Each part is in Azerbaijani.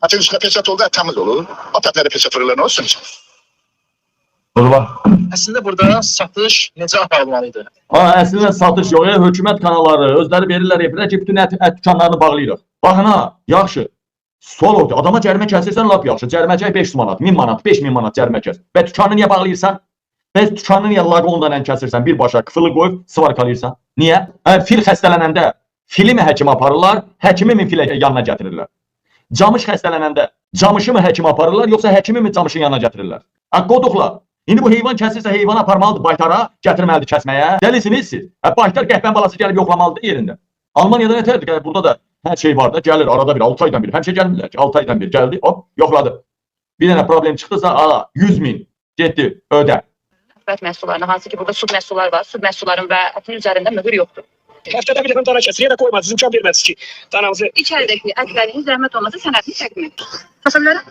Ətin üstünə peçat oldu, ət təmiz olur. At ətlərə peçat vururlar, nə olsun ki? Bax. Əslində burada satış necə aparılmalı idi? Ha, əslində satış yox, hökumət kanalları özləri verirlər efirə ki, bütün ət dükanlarını bağlayırıq. Baxın ha, yaxşı. Sual orada. Adama cərimə kəsirsən lap yaxşı. Cərimə çək 500 manat, 1000 manat, 5000 manat cərimə kəs. Və dükanı niyə bağlayırsan? Bəs dükanı niyə laqonla kəsirsən? Birbaşa kıfılı qoyub svarkalayırsan. Niyə? Hə, fil xəstələnəndə fili mi həkimə aparırlar, həkimi mi filə yanına gətirirlər? Camış xəstələnəndə camışı mı həkimə aparırlar, yoxsa həkimi mi camışın yanına gətirirlər? Ha, qoduqlar. İndi bu heyvan kəsirsə heyvanı aparmalıdır baytara, gətirməlidir kəsməyə. Dəlisiniz siz. Hə, baytar qəhvən balası gəlib yoxlamalıdır yerində. Almaniyada nə tərdir? Burada da hər şey var da, gəlir arada bir, 6 aydan bir. Həmişə gəlmirlər ki, 6 aydan bir gəldi, hop, yoxladı. Bir dənə problem çıxdısa, ala, 100 min getdi, ödə. Ət məhsullarına, hansı ki burada süd məhsulları var, süd məhsulların və ətin üzərində möhür yoxdur. Həftədə bir dəfə dana kəsir, yenə qoymadınız, imkan vermədiniz ki, danamızı. İçəridəki ətlərin zəhmət olmasa sənədini təqdim edin. Basa bilərəm?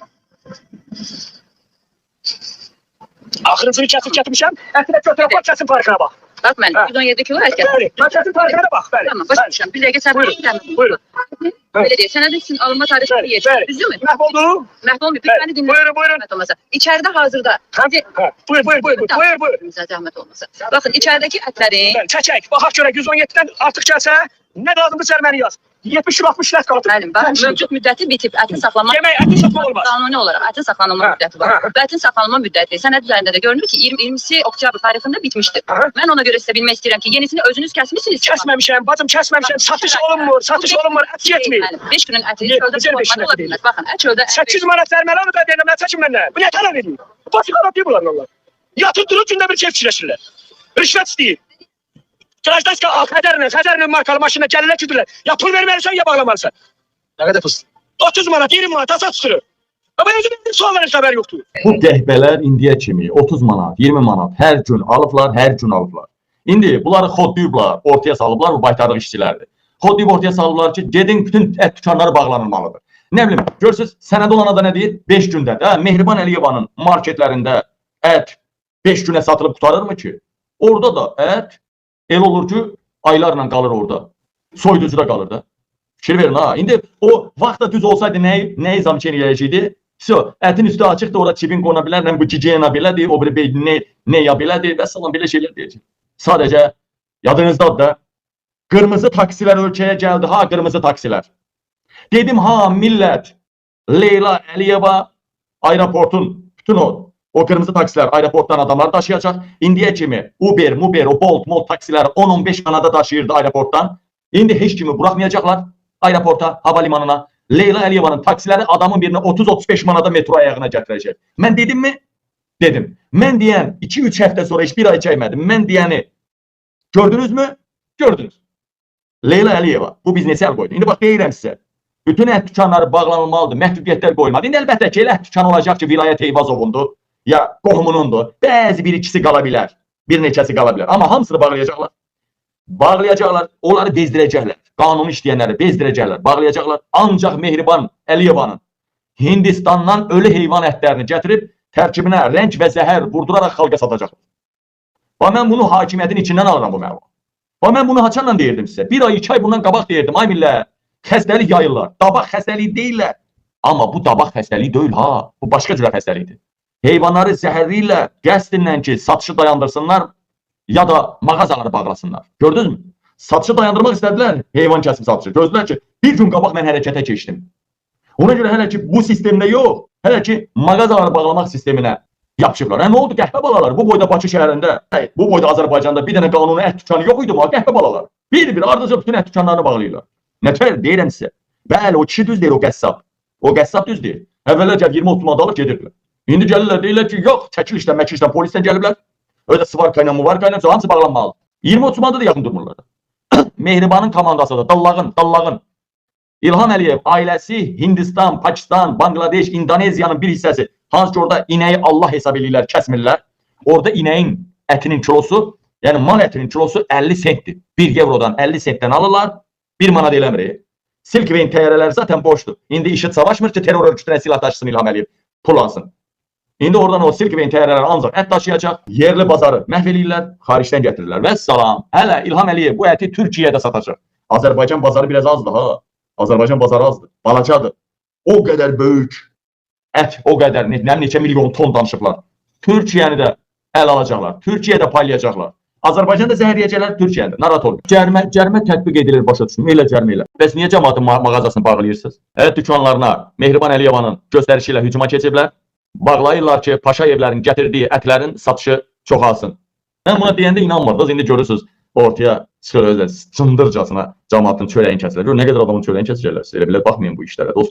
Axırıncını kəsib gətirmişəm, əti də götür apar, kəsim tarixinə bax. Bax mən Hə. 117 kilo ət gətirdim. Bəli, mən kəsim tarixinə bax, bəli. Tamam, başa düşürəm. Bir dəqiqə səbir Buyurun, edin. buyurun. Belə deyək, sənədin sizin alınma tarixi Bəli, yetişir. bəli. Düzdürmü? Məhv oldu. Məhv olmuyor. Bir Bəli. məni dinləyin. Buyurun, buyurun. Zəhmət olmasa. İçəridə hazırda. Hə, hə. Buyur, buyur, buyur, buyur, buyur. Zəhmət olmasa. Baxın, içəridəki ətlərin Bəli, çəkək, baxaq görək 117-dən artıq gəlsə, nə lazımdır cəriməni yaz. 70 kilo 60 lət qalıb. Müəllim, bax, mövcud müddəti bitib. Ətin saxlanma Demək, ətin satmaq olmaz. Qanuni olaraq ətin saxlanılma Hə, müddəti var. hə. Və ətin saxlanılma müddəti sənəd üzərində də görünür ki, 20-si oktyabr tarixində bitmişdir. Hə. Mən ona görə sizə bilmək istəyirəm ki, yenisini özünüz kəsmisiniz. Kəsməmişəm, bacım, kəsməmişəm. Satış olunmur, satış olunmur, ət yetmir. 5 günün əti çöldə Necə beş qoymalı günün ola əti bilməz. Baxın, ət çöldə 800 manat verməli, onu da deyirəm, nə çəkim məndən? Bu nə tələb edir? Başı qarab deyir bunlar onlar. Yatıb durub gündə bir keyf fikirləşirlər. Rüşvət istəyir. Grajdanska xədərlə, xədərlə markalı maşınla gəlirlər gedirlər. Ya pul verməlisən, ya bağlamalısan. Nə qədər pul? 30 manat, 20 manat hasar tuturur. Amma özünün bir sualların xəbəri yoxdur. Bu qəhbələr indiyə kimi 30 manat, 20 manat hər gün alıblar, hər gün alıblar. İndi bunları xodlayıblar, ortaya salıblar, bu baytarlıq işçilərdir. Xodlayıb ortaya salıblar ki, gedin bütün ət dükanları bağlanılmalıdır. Nə bilim, görürsüz, sənədi olana da nə deyir? 5 gündə. Hə, Mehriban Əliyevanın marketlərində ət 5 günə satılıb qurtarırmı ki? Orada da ət elə olur ki, aylarla qalır orada. Soyuducuda qalır da. Fikir verin ha. İndi o vaxt da düz olsaydı nəyi zamçen eləyəcəkdi? Vso, ətin üstü açıqdır, ora çivin qona bilər, nə bu gigiyena belədir, o biri bey nə ya belədir və salam belə şeylər deyəcək. Sadəcə yadınızdadır da, qırmızı taksilər ölkəyə gəldi, ha qırmızı taksilər. Dedim ha millət, Leyla Əliyeva aeroportun bütün o qırmızı taksilər aeroportdan adamları daşıyacaq. İndiyə kimi Uber, Muber, o Bolt, Molt taksilər 10-15 manata daşıyırdı aeroportdan. İndi heç kimi buraxmayacaqlar aeroporta, havalimanına. Leyla Əliyevanın taksiləri adamın birini 30-35 manata metro ayağına gətirəcək. Mən dedim mi? Dedim. Mən deyən 2-3 həftə sonra heç bir ay çəkmədim. Mən deyəni gördünüzmü? Gördünüz. Leyla Əliyeva bu biznesə əl qoydu. İndi bax deyirəm sizə. Bütün ət dükanları bağlanılmalıdır, məhdudiyyətlər qoyulmalıdır. İndi əlbəttə ki, elə ət dükanı olacaq ki, Vilayət Eyvazovundur ya qohumunundur. Bəzi bir ikisi qala bilər, bir neçəsi qala bilər. Amma hamısını bağlayacaqlar. Bağlayacaqlar, onları bezdirəcəklər. Qanunu işləyənləri bezdirəcəklər, bağlayacaqlar. Ancaq Mehriban Əliyevanın Hindistandan ölü heyvan ətlərini gətirib tərkibinə rəng və zəhər vurduraraq xalqa satacaqlar. Bax mən bunu hakimiyyətin içindən alıram bu məlumatı. Bax mən bunu haçanla deyirdim sizə. Bir ay, 2 ay bundan qabaq deyirdim. Ay millət, xəstəlik yayırlar. Dabaq xəstəliyi deyirlər. Amma bu dabaq xəstəliyi deyil ha. Bu başqa cürə xəstəlikdir. Heyvanları zəhərləyirlər, qəsdindən ki, satışı dayandırsınlar ya da mağazaları bağlasınlar. Gördünüzmü? Satışı dayandırmaq istədilər, heyvan kəsim satışı. Gördülər ki, bir gün qabaq mən hərəkətə keçdim. Ona görə hələ ki bu sistemdə yox, hələ ki mağazaları bağlamaq sisteminə yapışıblar. Hə, nə oldu qəhvə balalar? Bu boyda Bakı şəhərində, bu boyda Azərbaycanda bir dənə qanuni ət dükanı yox idi mı? Qəhvə balalar. Bir-bir ardıcıl bütün ət dükanlarını bağlayırlar. Nə tər deyirəm sizə. Bəli, o kişi düz deyir, o qəssab. O qəssab düz deyir. Əvvəllər gəlib 20-30 manat alıb gedirdilər. İndi gəlirlər deyirlər ki, yox, çəkilişdən, məkilişdən, polisdən gəliblər. Öyle svarka ilə, muvarka ilə, hamısı bağlanmalıdır. 20-30 manata da yaxın durmurlar. Mehribanın komandasıdır. Dallağın, dallağın. İlham Əliyev ailəsi Hindistan, Pakistan, Bangladeş, İndoneziyanın bir hissəsi. Hansı ki orada inəyi Allah hesab eləyirlər, kəsmirlər. Orada inəyin ətinin kilosu, yəni mal ətinin kilosu 50 sentdir. 1 evrodan 50 sentdən alırlar. 1 manat eləmir. Silkveyn təyyarələri zaten boşdur. İndi IŞİD savaşmır ki, terror örgütünə silah daşısın İlham Əliyev, pul alsın. İndi oradan o Silkveyn təyyarələri ancaq ət daşıyacaq, yerli bazarı məhv eləyirlər, xaricdən gətirirlər. Vəssalam. Hələ İlham Əliyev bu əti Türkiyədə satacaq. Azərbaycan bazarı biraz azdır ha. Azərbaycan bazarı azdır, balacadır. O qədər böyük ət, o qədər nə neçə milyon ton danışıblar. Türkiyəni də əl alacaqlar. Türkiyə də paylayacaqlar. Azərbaycanı da zəhərləyəcəklər, Türkiyəni də. Narahat olmayın. Cərimə tətbiq edilir, başa düşün. Elə cərimə elə. Bəs niyə cəmaatın mağazasını bağlayırsınız? Ət dükanlarına Mehriban Əliyevanın göstərişi ilə hücuma keçiblər. Bağlayırlar ki, Paşayevlərin gətirdiyi ətlərin satışı çoxalsın. Mən buna deyəndə inanmadınız. İndi görürsünüz ortaya çıxır özlə cındırcasına cəmaatın çörəyini kəsirlər. Gör nə qədər adamın çörəyini kəsirlər. Siz elə belə baxmayın bu işlərə dostlar.